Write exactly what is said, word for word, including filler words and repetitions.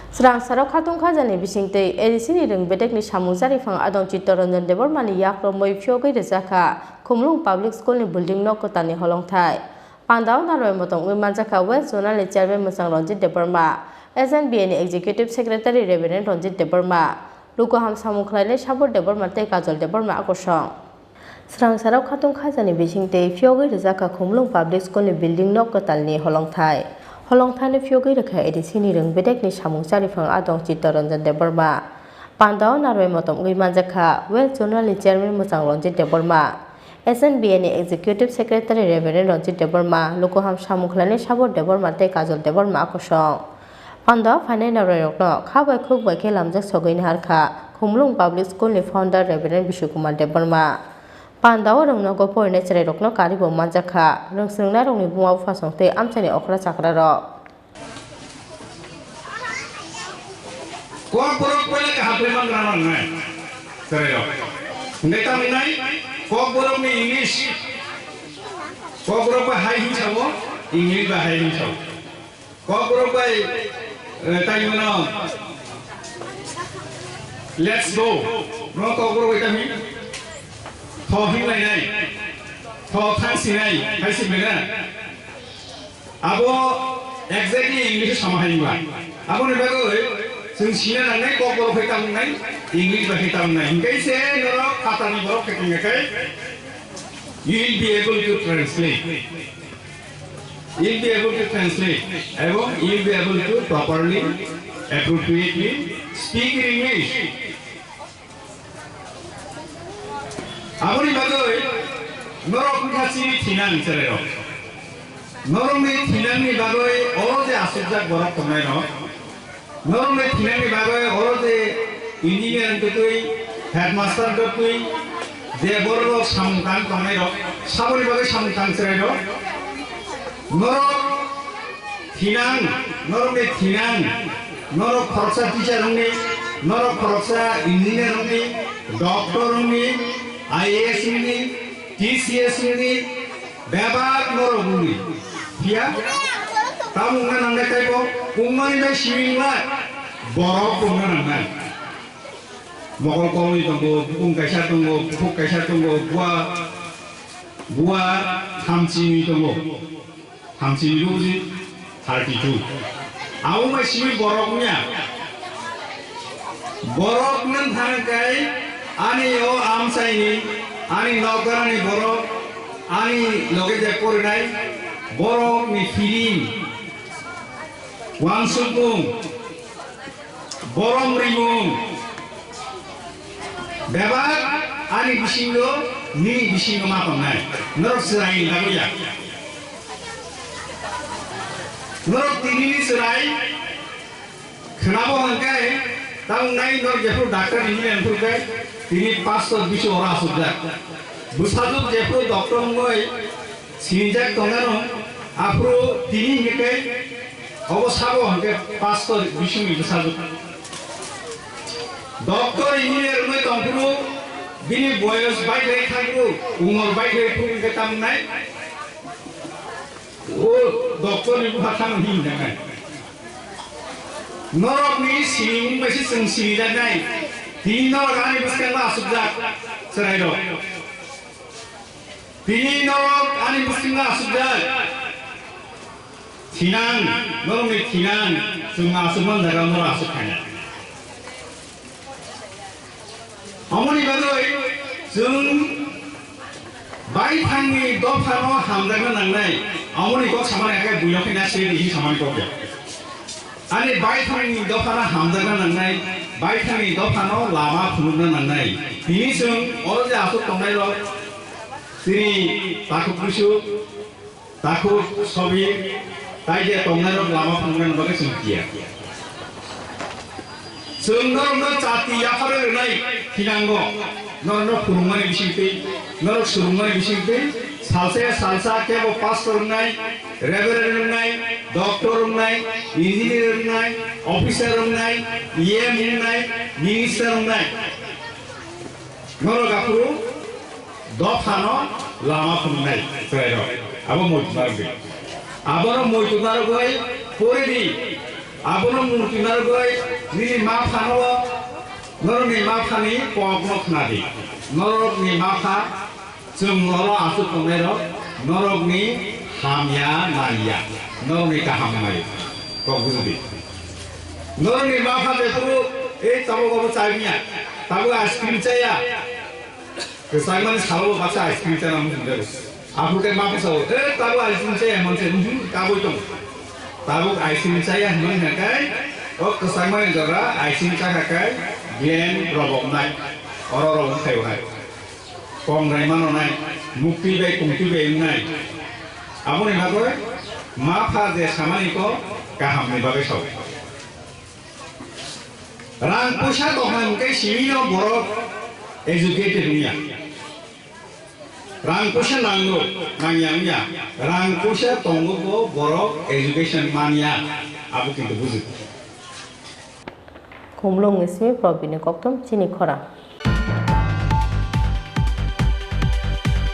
Swrang sarok khatung khajani bisingtwi A D C ni rwng bedekni samung chariphang adong Chittaranjan Debbarma ni yak romwi phiyogwi rwjakha Khumlwng Public School ni building nok kwtalni holongthai. Pandao narwai motom wngwi manjakha West Zonal ni Chairman Mwchang Ranjit Debbarma, S N B A ni Executive Secretary Reverend Ranjit Debbarma, lukuham samung khlainai Sabur Debbarma tei Kajol Debbarma a kosong. Swrang sarok khatung khajani bisingtwi phiyogwi rwjakha Khumlwng Public School ni building nok kwtalni holongthai. Holongthaino phiyogwi rwkha A D C ni rwng bedekni samung chariphang adong Chittaranjan Debbarma. Pandao narwai motom wngwi manjakha West Zonal ni Chairman Mwchang Ranjit Debbarma, S N B A ni Executive Secretary Reverend Ranjit Debbarma, lukuham samung khlainai Sabur Debbarma tei Kajol Debbarma a kosong. Pandao phainai narwai rokno kha bai khuk bai khe lamjak sogwi naharkha Khumlwng Public School ni founder Reverend Bishu Kumar Debbarma. Pandao rwngnogo porinai chwrairokno karibo manjakha rwngswrwngnairokni buma buphasong tei amchaini okra chakrarok. Kokborok poila kaham khe man rang rang nai. Chwrairok. Hwnkhe tamo nai, Kokborokni English. Kokborok bai hai hwnwi sao, English bai hai hwnwi sao. Kokborok bai, eh, tai mano, "Let's go." No kokborok bai tamo, "Tho hinlainai, tho thangsinai," hai si mena. Abo exactly English sama hai ba. Aboni bagwi chwng sina nangnai kokborok hai tamo nai, English bai hai tamo nai. Hinkhe se norok khatani borok khe tongya khe, you will be able to translate. You'll be able to translate, ebong you'll be able to properly, appropriately speak in English. Aboni bagwi norok wngkha chini thinang chwrairok. Norokni thinangni bagwi o je aswkjak borok tongnai rok, norokni thinangni bagwi oro je engineer wngtwi, headmaster wngtwi, je borok samung tang tongnai rok, saboni bagwi samung tang chwrai rok. Norok thinang, norokni thinang, norok khoroksa teacher wngni, norok khoroksa engineer wngni, doctor wngni, I A S wngni, T C S wngni, bebak norok wngni. Phiya, tamo wngna nangnai taibo, wngmani bai simi wngla, borok bo wngna nangnai. Mokol kolwi tongo, bukung kaisa tongo, bukhuk kaisa tongo, bua, bua thamchini tongo. Thamchini bo buji thirty two. Abo bai simi borok wngya. Borok wngna thang kai ani o amchaini, ani nokharani borok, ani loge je porinai borokni feeling, wansukmung, borom rimung, bebak ani bisingo, nini bisingo ma tongnai. Norok chwraini bagwi ya. Norok tinini chwrai. Khwnabo hwnkhe, tamo nai norok jephru doctor engineer wngkhe, tini pastor bisu oro asukjak. Bwsajwk jephru doctor wngwi sinijak tongnano, aphuru tini hwnkhe, obo sabo hwnkhe pastor bisuni bwsajwk. Doctor engineer wngwi tongphuru, bini boyos bai bai thangphuru, umor bai bai phuru hwnkhe tamo nai. O doctor ni bupha thang hin jangai. Norok ni sini bai se chwng sini jangai. Tini norok ani bwskango asukjak chwrai rok. Tini norok ani bwskango asukjak. Thinang, norok ni thinang, chwng asuk man jaga norok asuk khaina. Omoni bagwi chwng baithangni dophano hamjakna nangnai, omoni kok samani hakhe buino khe na se di samani kok ya. Ani baithangni dophano hamjakna nangnai, baithangni dophano lama phunukna nangnai. Tini chwng oro je aswk tongnai rok, tini takhuk busu, takhuk sobi, tai je tongnai rok lama phunuknani bagwi chwng kiya. Chwng norokno chati yapharwi rwnai thinango, norokno phunukmani bisingtwi, norok swrwngmani bisingtwi, salsa ya salsa kebo pastor wngnai, reverend wngnai, doctor wngnai, engineer wngnai, officer wngnai, E M wngnai, minister wngnai. Norok aphuru dophano lama phunuknai chwrairok. Abo moitu narwgwi. Abono moitu narwgwi poridi. Abono murti narwgwi nini ma phano, norokni ma phani kokno khnadi. Norokni ma pha chwng oro aswk tongnairok, norokni hamya naiya, norokni kaham nai. Kok bujidi. Norokni ma pha jephuru ei tabuk obo chai manya, tabuk ice cream chaya. Kwchangmani salo baksa ice cream chana muchung jago. Aphuru khe ma bwsao, "Eh, tabuk ice cream chaya," hwnse, "Mhm, kabui tong." Tabuk ice cream chaya hwnmani hwnkhe, o kwchangmani jora ice cream chakha khe glen roboknai, oro robok khaio hai. Kongrai mano nai, mukti bai kungtwi bai wngnai. Aboni bagwi ma pha je samani kok kahamni bagwi sao. Rang puisa tongkha hwnkhe simi no borok educated wngya. Rang puisa nango, nangya wngya. Rang puisa tongo bo borok education manya. Abo kintu buji. Khumlwng ni simi Probini kokthum chini khorang.